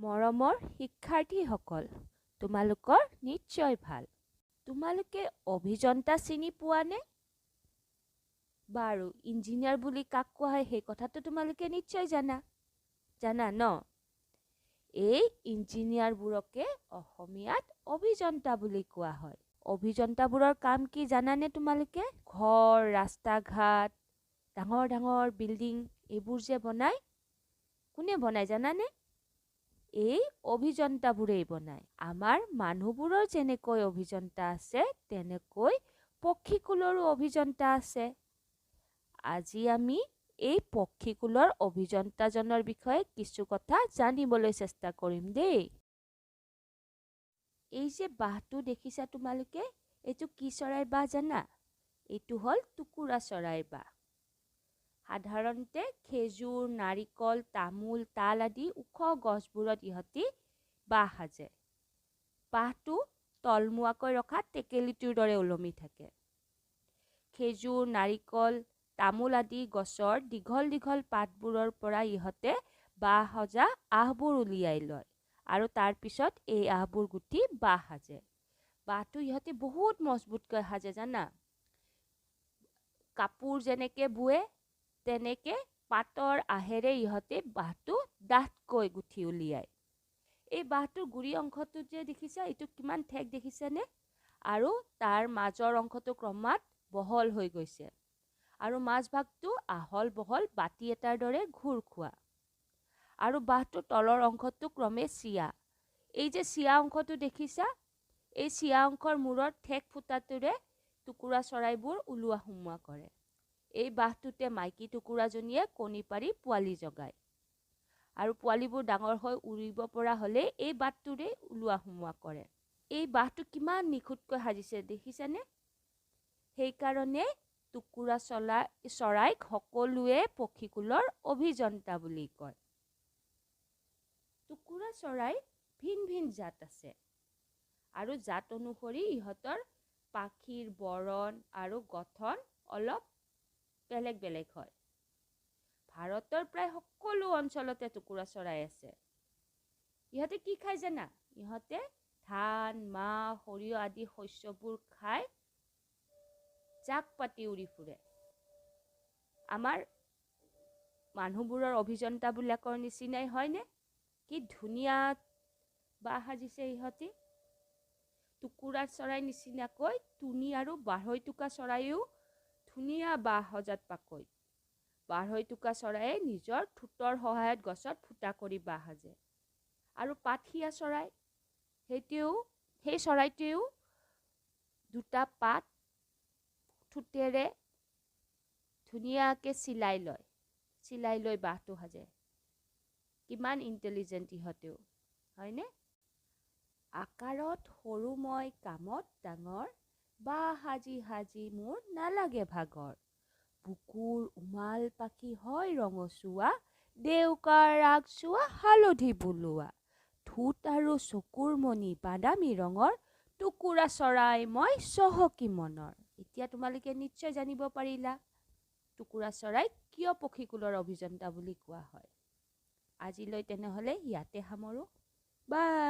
মৰমৰ শিক্ষাৰ্থীসকল, তোমালোকৰ নিশ্চয় ভাল। তোমালোকে অভিযন্তা চিনি পোৱানে? বাৰু, ইঞ্জিনিয়াৰ বুলি কাক কোৱা হয় সেই কথাটো তোমালোকে নিশ্চয় জানা। জানা ন? এই ইঞ্জিনিয়াৰবোৰকে অসমীয়াত অভিযন্তা বুলি কোৱা হয়। অভিযন্তাবোৰৰ কাম কি জানানে তোমালোকে? ঘৰ, ৰাস্তা ঘাট, ডাঙৰ ডাঙৰ বিল্ডিং এইবোৰ যে বনায়, কোনে বনায় জানানে? এই অভিযন্তাবোৰেই বনায়। আমাৰ মানুহবোৰৰ যেনেকৈ অভিযন্তা আছে, তেনেকৈ পক্ষীকুলৰো অভিযন্তা আছে। আজি আমি এই পক্ষীকুলৰ অভিযন্তাজনৰ বিষয়ে কিছু কথা জানিবলৈ চেষ্টা কৰিম দেই। এই যে বাঁহটো দেখিছা তোমালোকে, এইটো কি চৰাইৰ বাঁহ জানা? এইটো হ'ল টুকুৰা চৰাইৰ বাঁহ। সাধাৰণতে খেজুৰ, নাৰিকল, তামোল, তাল আদি ওখ গছবোৰত ইহঁতি বাঁহ সাজে। বাঁহটো তলমুৱাকৈ ৰখা টেকেলিটোৰ দৰে ওলমি থাকে। খেজুৰ, নাৰিকল, তামোল আদি গছৰ দীঘল দীঘল পাতবোৰৰ পৰা ইহঁতে বাঁহ সজা আঁহবোৰ উলিয়াই লয় আৰু তাৰপিছত এই আঁহবোৰ গুঠি বাঁহ সাজে। বাঁহটো ইহঁতে বহুত মজবুতকৈ সাজে জানা। কাপোৰ যেনেকৈ বোৱে তেনেকৈ পাতৰ আঁহেৰে ইহঁতে বাঁহটো ডাঠকৈ গুঠি উলিয়ায়। এই বাঁহটোৰ গুৰি অংশটো যে দেখিছা, এইটো কিমান ঠেক দেখিছানে? আৰু তাৰ মাজৰ অংশটো ক্ৰমাৎ বহল হৈ গৈছে আৰু মাজভাগটো আহল বহল বাতি এটাৰ দৰে ঘূৰ খোৱা। আৰু বাঁহটোৰ তলৰ অংশটো ক্ৰমে চিয়া। এই যে চিয়া অংশটো দেখিছা, এই চিয়া অংশৰ মূৰত ঠেক ফুটাটোৰে টুকুৰা চৰাইবোৰ ওলোৱা সোমোৱা কৰে। এই বাঁহটোতে মাইকী টুকুৰাজনীয়ে কণী পাৰি পোৱালি জগায় আৰু পোৱালিবোৰ ডাঙৰ হৈ উৰিব পৰা হ'লেই এই বাটটোৰেই ওলোৱা সোমোৱা কৰে। এই বাঁহটো কিমান নিখুঁতকৈ সাজিছে দেখিছানে? সেইকাৰণে টুকুৰা চৰাইক সকলোৱে পক্ষীকুলৰ অভিযন্তা বুলি কয়। টুকুৰা চৰাই ভিন ভিন জাত আছে আৰু জাত অনুসৰি ইহঁতৰ পাখিৰ বৰণ আৰু গঠন অলপ বেলেগ বেলেগ হয়। ভাৰতৰ প্ৰায় সকলো অঞ্চলতে টুকুৰা চৰাই আছে। ইহঁতে কি খায় জানা? ইহঁতে ধান, মাহ, সৰিয়হ আদি শস্যবোৰ খাই জাক পাতি উৰি ফুৰে। আমাৰ মানুহবোৰৰ অভিযন্তাবিলাকৰ নিচিনাই হয়নে? কি ধুনীয়া বাঁহ সাজিছে ইহঁতি। টুকুৰা চৰাই নিচিনাকৈ টুনি আৰু বাঢ়ৈটোকা চৰাইও ধুনীয়া বাঁহ সজাত পাকৈত। বাঢ়ৈটোকা চৰাইয়ে নিজৰ ঠোঁটৰ সহায়ত গছত ফুটা কৰি বাঁহ সাজে। আৰু পাতসিয়া চৰাই, সেই চৰাইটোৱেও দুটা পাত ঠোঁটেৰে ধুনীয়াকৈ চিলাই লয়, চিলাই লৈ বাঁহটো সাজে। কিমান ইণ্টেলিজেণ্ট ইহঁতেও, হয়নে? আকাৰত সৰু মই কামত ডাঙৰ, বাঁহ সাজি সাজি মোৰ নালাগে ভাগৰ। বুকুৰ উমাল পাখি হয় ৰঙচুৱা, ডেউকাৰ আগচোৱা হালধি বোলোৱা। ঠোঁট আৰু চকুৰ মণি বাদামী ৰঙৰ, টুকুৰা চৰাই মই চহকী মনৰ। এতিয়া তোমালোকে নিশ্চয় জানিব পাৰিলা টুকুৰা চৰাইক কিয় পক্ষীকুলৰ অভিযন্তা বুলি কোৱা হয়। আজিলৈ তেনেহ'লে ইয়াতে সামৰোঁ। বাই।